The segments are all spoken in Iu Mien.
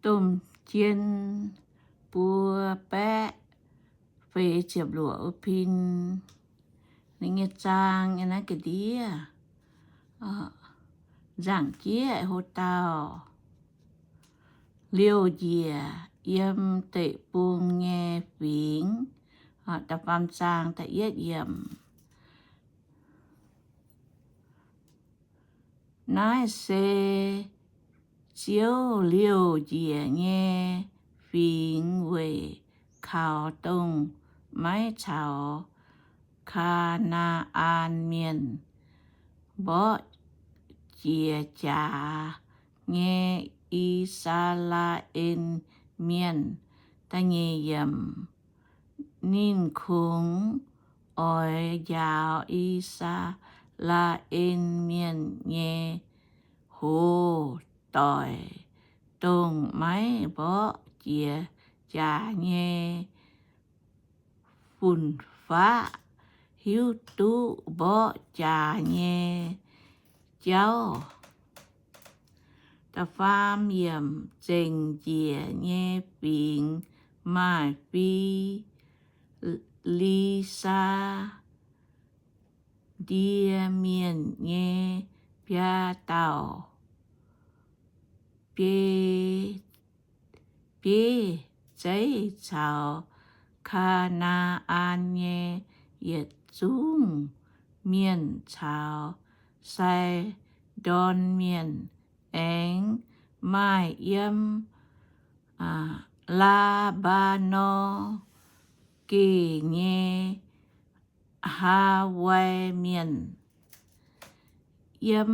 Domh jien buo baeqv feix ziepc luoqc pin. Ninh nyei zaang nyei naaiv ga'ndiev nzangc jieqv hlo dauh liouh njiec yiem deic-bung nyei fingx. Da'faam zaang da'yietv yiemc. Naaiv se Ziouv liouh njiec nyei fingx weic kaux dongh maiv caux Kaa^naa^an Mienh mborqv jiex jaax nyei I^saa^laa^en Mienh. Da'nyeic yiemc. Ninh kungx oix njaaux I^saa^laa^en Mienh nyei hoz doic, dongh maiv mborqv jiex jaax nyei fun-faqv, hiuv duqv mborqv jaax nyei jauv. Da'faam yiemc. Zengc njiec nyei fingx maaih Fi^li^saa^die Mienh nyei biaa dauh biei bieiv zeiv caux Kaa^naa^an nyei yietc zungv mienh caux Sai^ndorn Mienh, aengx maaih yiem Laa^mbaa^norn Gec nyei Haa^wai Mienh, yiem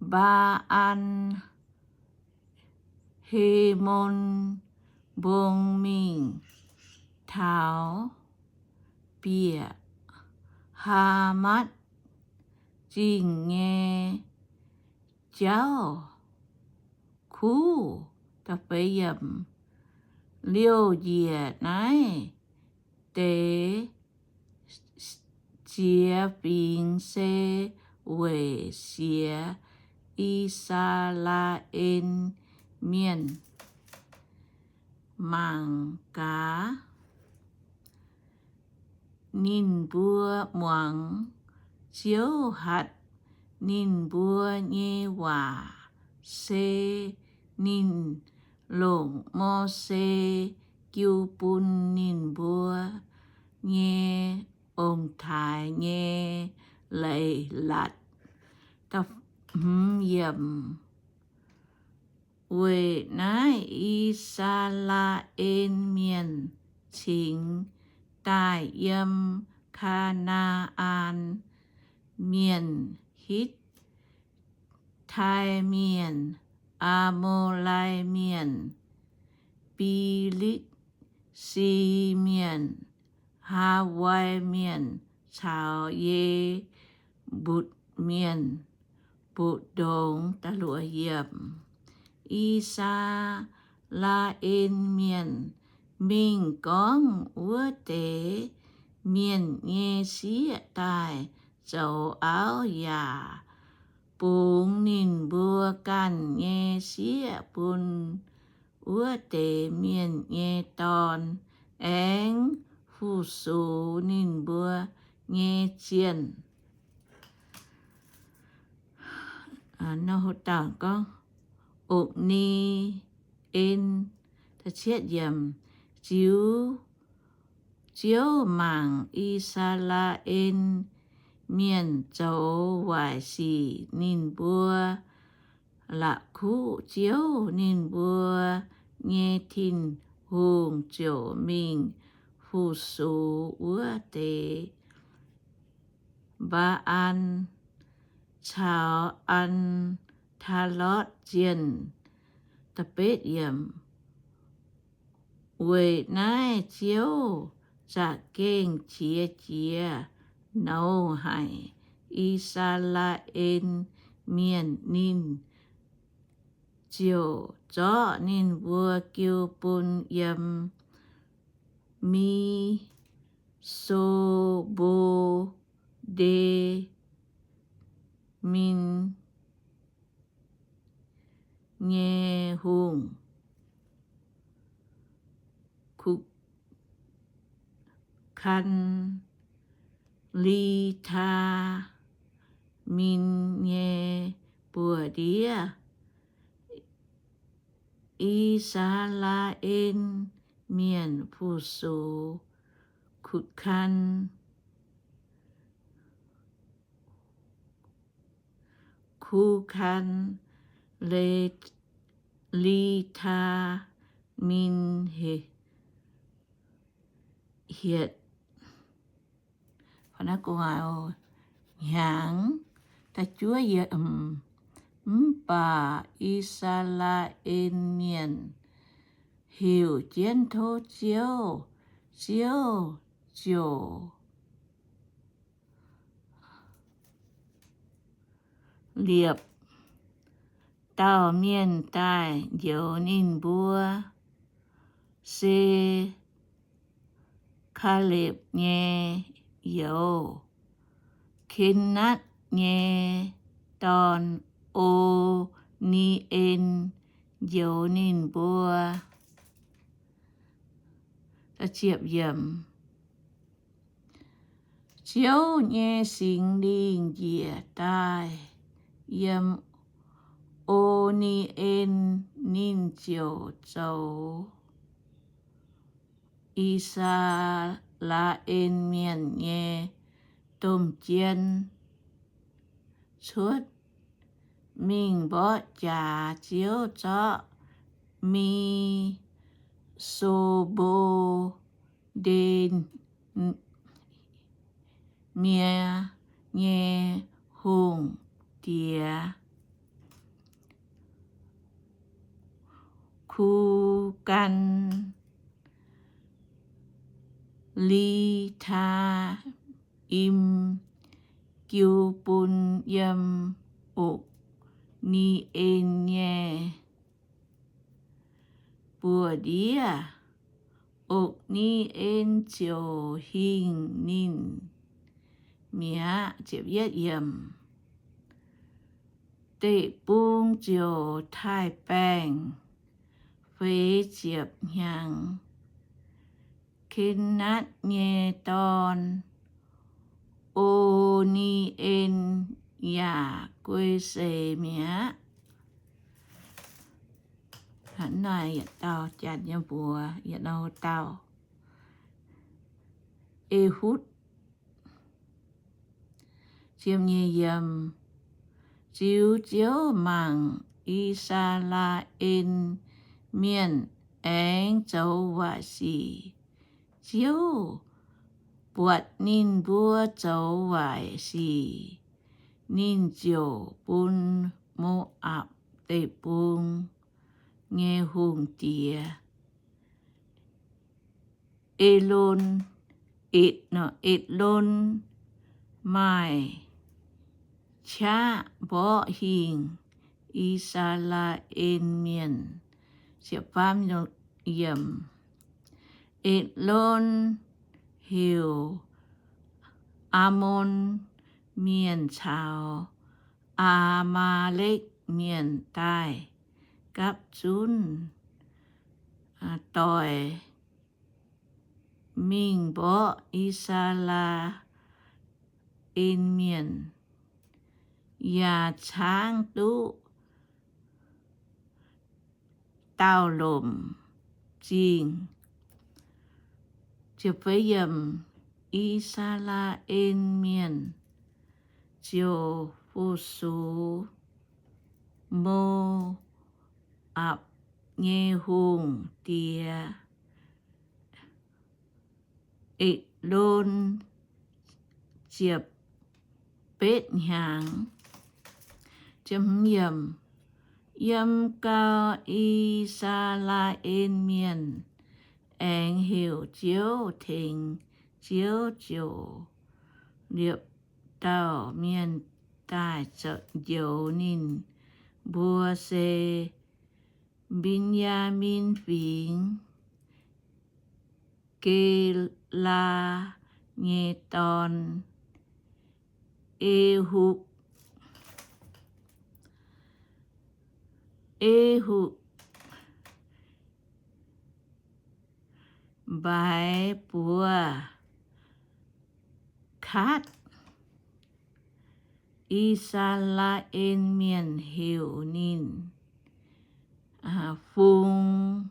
Mbaa^an He^mon Mbong mingh taux bieqc Haamatv Zingh nyei jauv kuv. Liouh njiec naaiv deix ziex fingx se weic siex I^saa^laa^en Mienh mangc gaax. Ninh mbuo muangx Ziouv hatc ninh mbuo nyei waac, se ninh longc Mose jiu bun ninh mbuo nyei ong-taaix nyei leiz-latc. Weic naaiv I^saa^laa^en Mienh cingx daaih yiem Kaa^naa^an Mienh, Hitv tai Mienh, Aa^mo^lai Mienh, Bi^litv si Mienh, Haa^wai Mienh caux Ye^mbutc Mienh mbu'ndongx. I^saa^laa^en Mienh mingh gorngv wuov deix mienh nyei sieqv daaih zoux auv yaac bungx ninh mbuo ganh nyei sieqv bun wuov deix mienh nyei dorn, aengx fu-sux ninh mbuo nyei zienh. Ong^ni^en. Ziux Ziouv mangc I^saa^laa^en Mienh zoux waaic sic, ninh mbuo la'kuqv Ziouv, ninh mbuo nyei Tin-Hungh, ziouc mingh fu-sux wuov deix Mbaa^an caux Aa^taa^lotv Zienh. Weic naaiv Ziouv za'gengh qiex jiez nouz haic I^saa^laa^en Mienh. Ninh ziouc zorqv ninh mbuo jiu bun yiem Mi^so^mbo^nde Benjaamin nyei hungh, Kuv^kan^li^taa^min nyei buoz-ndiev. I^saa^laa^en Mienh fu-sux Kuv^kan Kuv^kan^li^taa^min hietc hnyangx. Mv baac I^saa^laa^en Mienh heuc jienv tov Ziouv, Ziouv ziouc liepc dauh mienh daaih njoux ninh mbuo, se Kaalepv nyei youz, Kenatv nyei dorn, O^ni^en, njoux ninh mbuo. Ziouv nyei Singx Lingh njiec daaih yiem O^ni^en, ninh ziouc zoux I^saa^laa^en Mienh nyei domh jien cuotv, mingh mborqv jaax Ziouv zorqv Me^so^mbo^nde^mie nyei hungh diex, Kuv^kan^li^taa^im, jiu bun yiem O^ni^en nyei buoz-ndiev. O^ni^en ziouc hingh ninh mi'aqv. Deic-bung ziouc taaih baengh feix ziepc hnyangx. Kenatv nyei dorn, O^ni^en, yaac guei seix mi'aqv. Naaiv yietc dauh janx nyei mbuox, yietc dauh dauh, Ehutv. Ziux Ziouv mangc I^saa^laa^en Mienh aengx zoux waaic sic. Ziouv buatc ninh mbuo zoux waaic sic, ninh ziouc bun Mo^apc Deic-Bung nyei hungh diex, E^lon, Etc, Etc^lon, maaih qaqv mborqv hingh I^saa^laa^en Mienh. Etc^lon heuc Aamon Mienh caux Aa^maa^lekv Mienh daaih gapv zunv doic mingh mborqv I^saa^laa^en Mienh, yaac caangv duqv Dauh Lomc Zingh. I^saa^laa^en Mienh ziouc fu-sux Mo^apc nyei hungh diex, Etc^lon, ziepc betv hnyangx. Yiem gau, I^saa^laa^en Mienh aengx heuc Ziouv tengx Ziouv ziouc liepc dauh mienh daaih njoux ninh mbuo, se Mben^yaa^min Fingx Gelaa nyei dorn, Ehupv. Ehutv mbaix buoz katv I^saa^laa^en Mienh, heuc ninh fungx,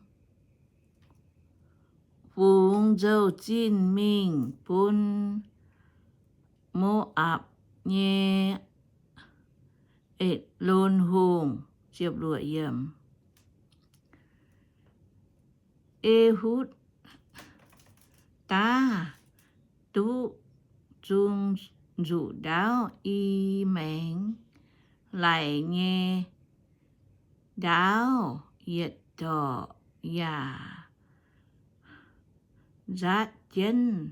fungx nzou-zinh mingh bun Mo^apc nyei Eglon Hungh. Ehutv daav duqv zung nzuqc ndaauv i maengx laic nyei ndaauv yietc dorngx yaac nzaatv jienv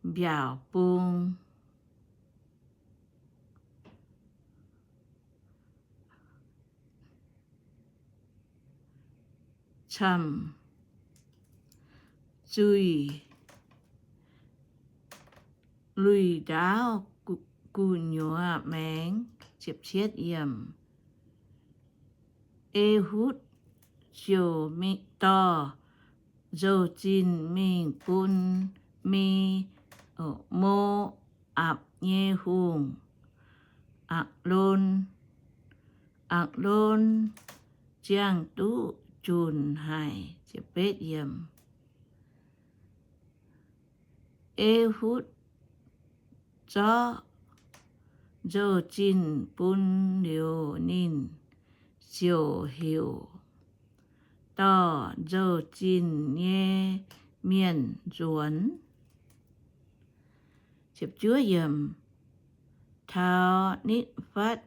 mbiaauc bung camv zuih luih ndaauv gu'nyuoz maengx. Ehutv ziouc dorh nzou-zinh mingh bun Mi, Mo^apc nyei hungh, Aklon. Aklon ziangh duqv junc haic. Ehutv zorqv nzou-zinh bun liuz, ninh ziouc heuc dorh nzou-zinh nyei mienh nzuonx. Taux nitv fatv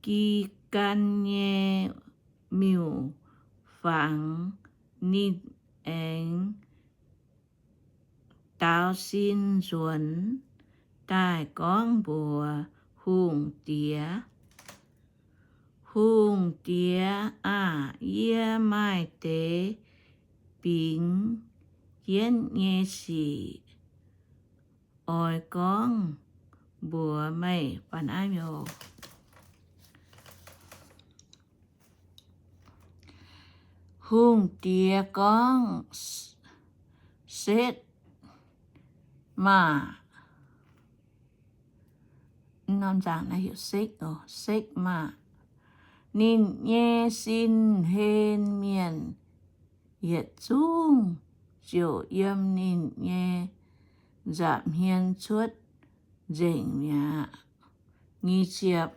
Gin^gaan nyei miuc-fangx, ninh aengx daaux sin nzuonx daaih gorngv mbuox hungh diex, Hungh diex aah! Yie maaih deix bingx jienv nyei sic oix gorngv mbuox meih. Hungh diex gorngv, Setv maah! Setv maah! Ninh nyei sin hlen mienh yietc zungv ziouc yiem ninh nyei nza'hmien cuotv nzengc mi'aqv.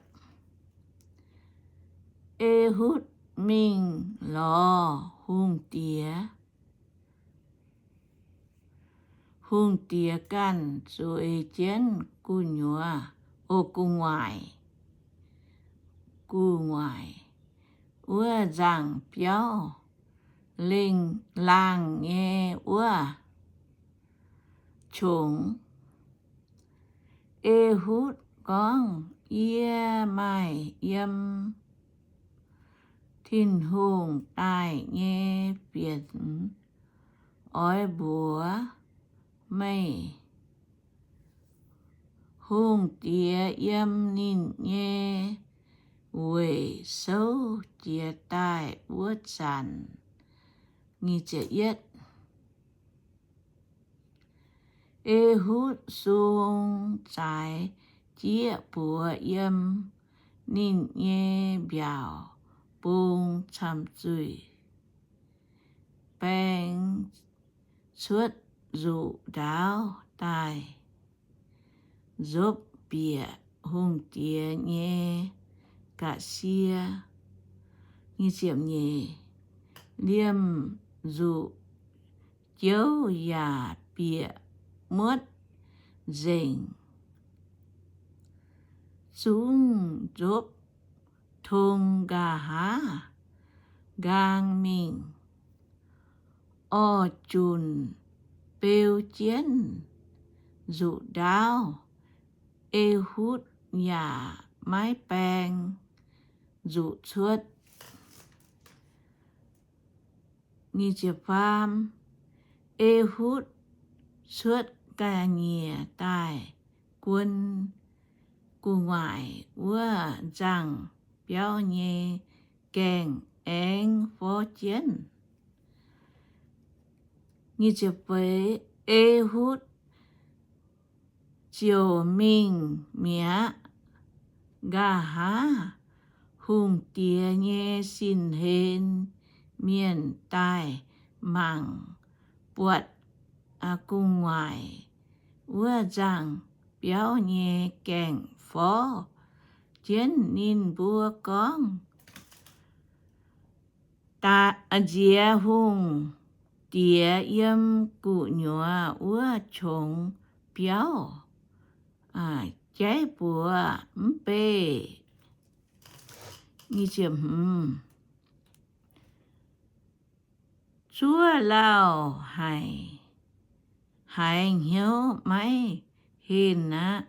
Ehutv mingh lorz hungh diex. Hungh diex ganh zueiz jienv gu'nyuoz, o, gu'nguaaic, gu'nguaaic wuov nzangc-biauv, laangh nyei wuov qongx. Ehutv gorngv, Yie maaih yiem Tin-Hungh daaih nyei fienx oix mbuox meih. Hungh diex yiem ninh nyei weic souv jiez daaih wuov zanc, Ehutv sung zaaix jieqv buoz yiem ninh nyei mbiaauc bung camv-zuih baeng cuotv nzuqc ndaauv daaih, nzopv bieqc hungh diex nyei ga'sie. Liemh nzuqc jouv yaac bieqc muotv nzengc, zungv nzopv tong nqa'haav nqaang mingh. Orv-junc beu jienv nzuqc ndaauv, Ehutv yaac maiv baeng nzuqc cuotv. Ehutv cuotv ga'nyiec daaih guon gu'nguaaic wuov nzangc-biauv nyei gaengh aengx forv jienv. Ehutv ziouc mingh mi'aqv. Nqa'haav hungh diex nyei sin-hlen mienh daaih mangc buatc gu'nguaaic wuov nzangh biauv nyei gaengh forv jienv. Ninh mbuo gorngv, Nziex hungh diex yiem gu'nyuoz wuov qongx biauv jaiv buoz mv bei. Zuov lauh haic, haiz hnyouv maiv henh aqv.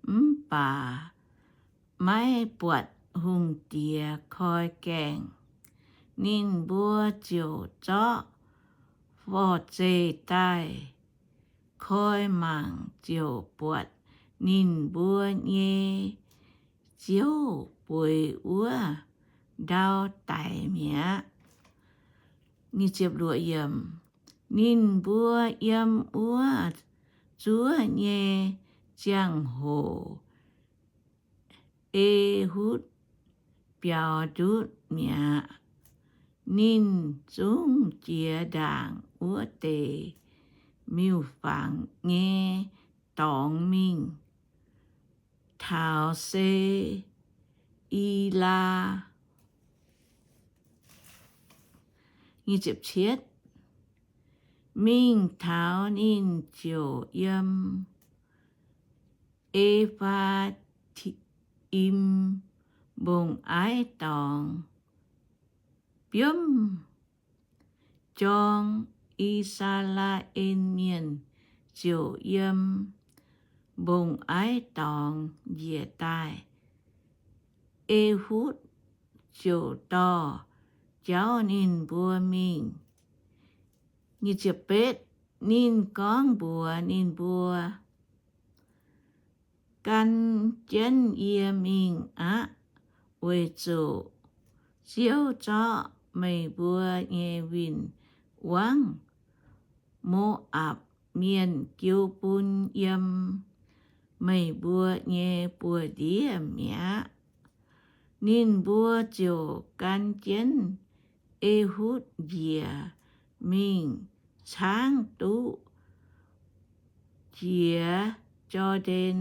Mv baac maiv buatc hungh diex koi gaengh. Ninh mbuo ziouc zorqv forv-zeih daaih koi mangc, ziouc buatc ninh mbuo nyei ziouv bueix wuov ndau daic mi'aqv. Ninh mbuo yiem wuov zuov nyei ziangh hoc, Ehutv biaux ndutv mi'aqv. Ninh zungv jiex ndaangc wuov deix miuc-fangx nyei dorngx mingh taux Se^i^laa. Mingh taux ninh ziouc yiem E^faa^im Mbong-Aiv Dorngx biomv jorng. I^saa^laa^en Mienh ziouc yiem Mbong-Aiv Dorngx njiec daaih. Ehutv ziouc dorh jauv ninh mbuo mingh. Ninh gorngv mbuox ninh mbuo, Gan jienv yie mingh aqv, weic zuqc Ziouv zorqv meih mbuo nyei win-wangv, Mo^apc Mienh, jiu bun yiem meih mbuo nyei buoz-ndiev mi'aqv. Ninh mbuo ziouc gan jienv Ehutv njiec mingh caangv duqv jiex Jor^ndaen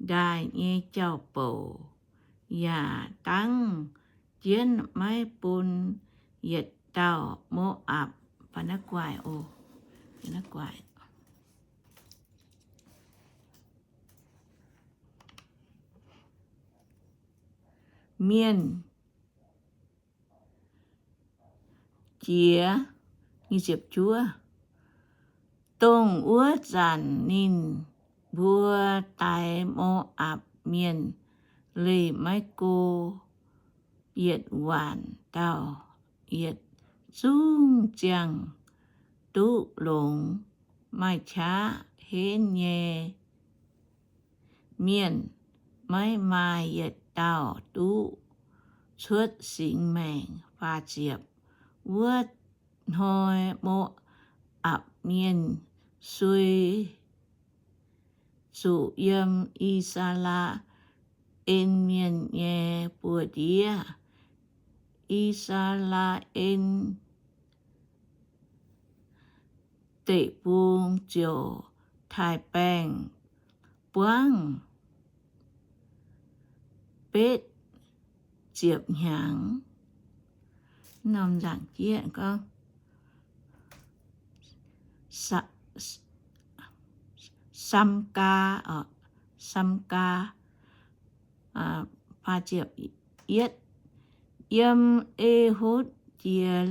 Ndaaih nyei jauv-bouc, yaac dangv jienv maiv bun yietc dauh Mo^apc Mienh jiex. Dongh wuov zanc ninh mbuo daix Mo^apc Mienh leih maiv go yietc waanc dauh yietc zungv ziangh duqv longx. Maaih qaqv henv nyei mienh maiv maaih yietc dauh duqv cuotv singx maengc. Faah ziepc, wuov hnoi Mo^apc Mienh sueih zuqc yiem I^saa^laa^en Mienh nyei buoz-ndiev. I^saa^laa^en Deic-Bung ziouc taaix-baengh buangv betv ziepc hnyangx. Norm nzaangc jieqv gorngv Samgaa, Samgaa, yiem Ehutv jiex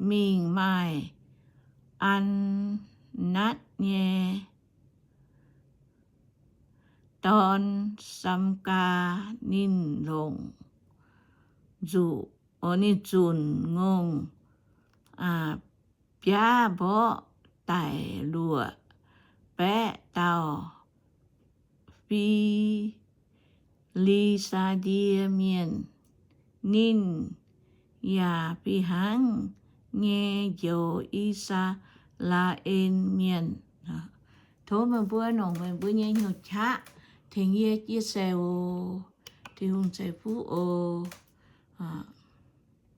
mingh maaih Aa^natv nyei dorn, Samgaa. Ninh longc zuqc, ninh zunc ngongh biaav mborqv daic luoqc baeqv dauh Fi^li^saa^die Mienh. Ninh yaac fih hnangv nyei njoux I^saa^laa^en Mienh. Tov meih mbuo longc meih mbuo nyei hnyouv qaqv tengx yie chia sẻ oc. Tin-Hungh ceix fuqv oc.